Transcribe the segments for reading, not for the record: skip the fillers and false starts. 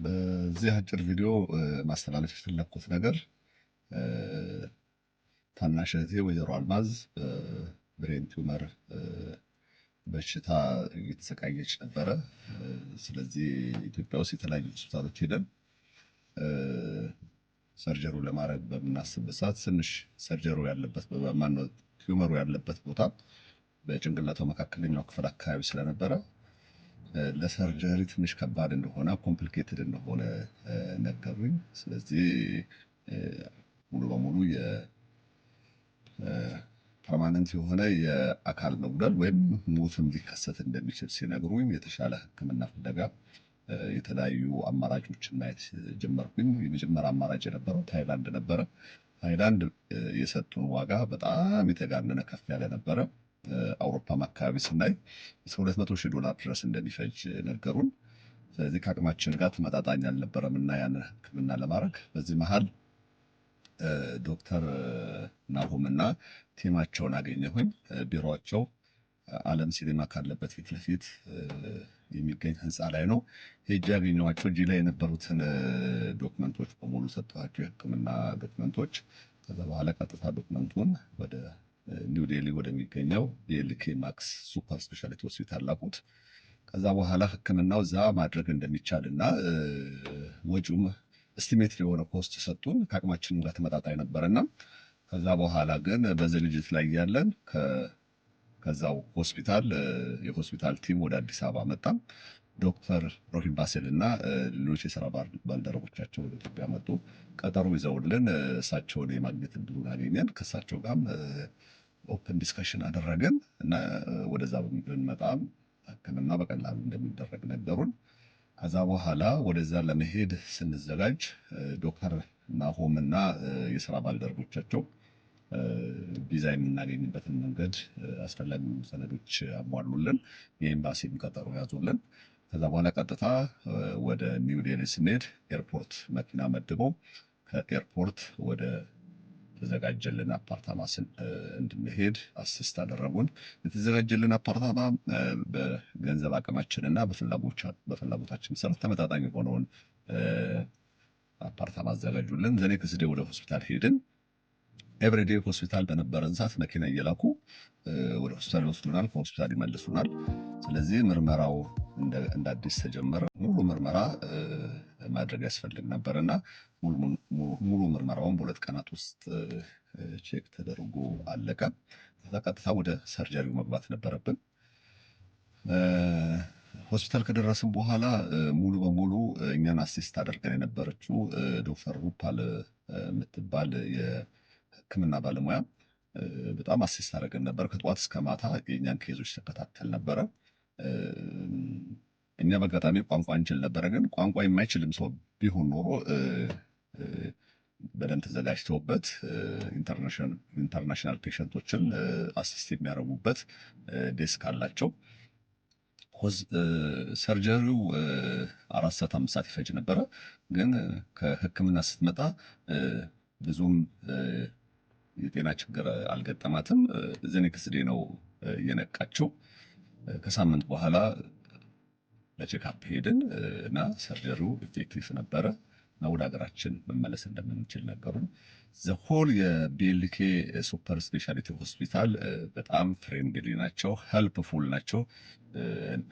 በዚህ አጭር ቪዲዮ ማስተላለፍ የፈለግኩት ነገር ታናሽ እህቴ ወይዘሮ አልማዝ brain tumor በሽታ እየተሰቃየች ነበረ። ስለዚህ ኢትዮጵያ ውስጥ የተለያዩ ሆስፒታሎች ሄደን surgery ው ለማድረግ በምናስብበት ሰዓት ትንሽ surgery ው ያለበት፣ ማነው tumor ኡ ያለበት ቦታ በጭንቅላቷ መካከለኛው ክፍል አካባቢ ስለነበረ ለ surgery ትንሽ ከባድ እንደሆነ፣ complicated እንደሆነ ነገሩኝ። ስለዚህ ሙሉ በሙሉ የ permanent የሆነ የአካል መጉደል ወይም ሞትም ሊከሰት እንደሚችል ሲነግሩኝ የተሻለ ሕክምና ፍለጋ የተለያዩ አማራጮችን ማየት ጀመርኩኝ። የመጀመሪያ አማራጭ የነበረው ታይላንድ ነበረ። ታይላንድ የሰጡን ዋጋ በጣም የተጋነነ ከፍ ያለ ነበረ። አውሮፓም አካባቢ ስናይ እስከ 200,000 ዶላር ድረስ እንደሚፈጅ ነገሩን። ስለዚህ ከአቅማችን ጋር ተመጣጣኝ አልነበረም እና ያንን ሕክምና ለማድረግ በዚህ መሀል ዶክተር ናሆም እና team ኣቸውን አገኘሁኝ። ቢሮአቸው አለም ሲኒማ ካለበት ፊት ለፊት የሚገኝ ህንፃ ላይ ነው። ሄጄ ያገኘኋቸው እጄ ላይ የነበሩትን document ኦች በሙሉ ሰጠኋቸው፣ የህክምና document ኦች። ከዛ በኋላ ቀጥታ document ኡን ወደ ኒው ዴሊ ወደሚገኘው BLK Max Super Speciality ሆስፒታል ላኩት። ከዛ በኋላ ህክምናው እዛ ማድረግ እንደሚቻል እና ወጪውም estimated የሆነ cost ሰጡን። ከአቅማችንም ጋር ተመጣጣኝ ነበረና ከዛ በኋላ ግን በዝግጅት ላይ ያለን ከዛው ሆስፒታል የሆስፒታል team ወደ አዲስ አበባ መጣ። ዶክተር ሮሂም ባሴል እና ሌሎች የስራ ባልደረቦቻቸው ወደ ኢትዮጵያ መጡ። ቀጠሮ ይዘውልን እሳቸውን የማግኘት እድሉን አገኘን። ከእሳቸው ጋርም open discussion አደረግን እና ወደዛ ብንመጣም ሕክምና በቀላሉ እንደሚደረግ ነገሩን። ከዛ በኋላ ወደዛ ለመሄድ ስንዘጋጅ ዶክተር ናሆም እና የስራ ባልደረቦቻቸው ቪዛ የምናገኝበትን መንገድ አስፈላጊ ሰነዶች አሟሉልን፣ የኤምባሲም ቀጠሮ ያዙልን። ከዛ በኋላ ቀጥታ ወደ ኒው ዴሊ ስንሄድ airport መኪና መድቦ ከ airport ወደ ተዘጋጀልን አፓርታማ እንድንሄድ assist አደረጉን። የተዘጋጀልን አፓርታማ በገንዘብ አቅማችን እና በፍላጎታችን መሰረት ተመጣጣኝ የሆነውን አፓርታማ አዘጋጁልን። The next day ወደ ሆስፒታል ሄድን። Everyday ሆስፒታል በነበረን ሰዓት መኪና እየላኩ ወደ ሆስፒታል ይወስዱናል፣ ከሆስፒታል ይመልሱናል። ስለዚህ ምርመራው እንደ አዲስ ተጀመረ። ሙሉ ምርመራ ማድረግ ያስፈልግ ነበር እና ሙሉ ምርመራውን በ2 ቀናት ውስጥ check ተደርጎ አለቀ። ከዛ ቀጥታ ወደ surgery ው መግባት ነበረብን። ሆስፒታል ከደረስን በኋላ ሙሉ በሙሉ እኛን assist አድርገን የነበረችው ዶክተር ሩፓል የምትባል የሕክምና ባለሙያ በጣም assist አድርገን ነበር። ከጠዋት እስከ ማታ የእኛን case ኦች ተከታተል ነበረ። እኛ በአጋጣሚ ቋንቋ እንችል ነበረ፣ ግን ቋንቋ የማይችልም ሰው ቢሆን ኖሮ በደንብ ተዘጋጅተውበት international patient ኦችን assist የሚያደርጉበት desk አላቸው። Surgery ው 4 ሰዓት 5 ሰዓት ይፈጅ ነበረ። ግን ከህክምና ስትመጣ ብዙም የጤና ችግር አልገጠማትም። The next day ነው የነቃችው። ከሳምንት በኋላ ለ checkup ሄድን እና surgery ው effective ነበረ እና ወደ ሀገራችን መመለስ እንደምንችል ነገሩን። The whole የ BLK Super Speciality ሆስፒታል በጣም friendly ናቸው፣ helpful ናቸው።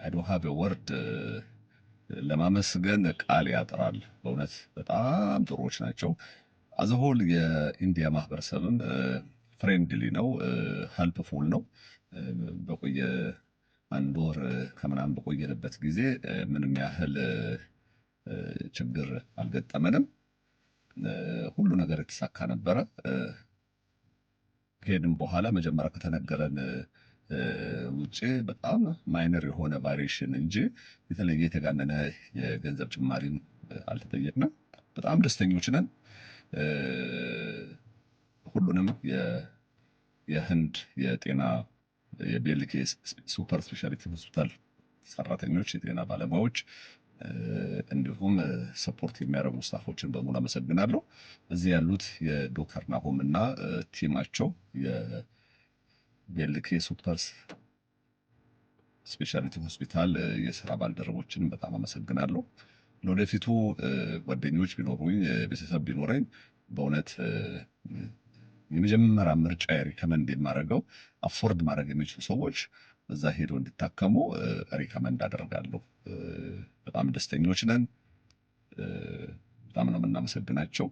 I don't have word፣ ለማመስገን ቃል ያጥራል። በእውነት በጣም ጥሩዎች ናቸው። As a whole የ India ማህበረሰብም friendly ነው፣ helpful ነው። በቆየ አንድ ወር ከምናምን በቆየንበት ጊዜ ምንም ያህል ችግር አልገጠመንም። ሁሉ ነገር የተሳካ ነበረ። ከሄድን በኋላ መጀመሪያ ከተነገረን ውጭ በጣም minor የሆነ variation እንጂ የተለየ የተጋነነ የገንዘብ ጭማሪን አልተጠየቅንም። በጣም ደስተኞች ነን። ሁሉንም የህንድ የጤና የ BLK Super Speciality ሆስፒታል ሰራተኞች፣ የጤና ባለሙያዎች እንዲሁም support የሚያደርጉ staff ኦችን በሙሉ አመሰግናለሁ። እዚህ ያሉት የዶክተር ናሆም እና team ኣቸው የ BLK Super Speciality ሆስፒታል የስራ ባልደረቦችን በጣም አመሰግናለሁ። ለወደፊቱ ጓደኞች ቢኖሩኝ፣ ቤተሰብ ቢኖረኝ በእውነት የመጀመሪያ ምርጫ recommend የማደርገው afford ማድረግ የሚችሉ ሰዎች እዛ ሄደው እንዲታከሙ recommend አደርጋለሁ። በጣም ደስተኞች ነን። በጣም ነው የምናመሰግናቸው።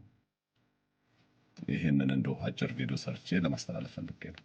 ይህንን እንደው አጭር ቪዲዮ ሰርቼ ለማስተላለፍ ፈልጌ ነው።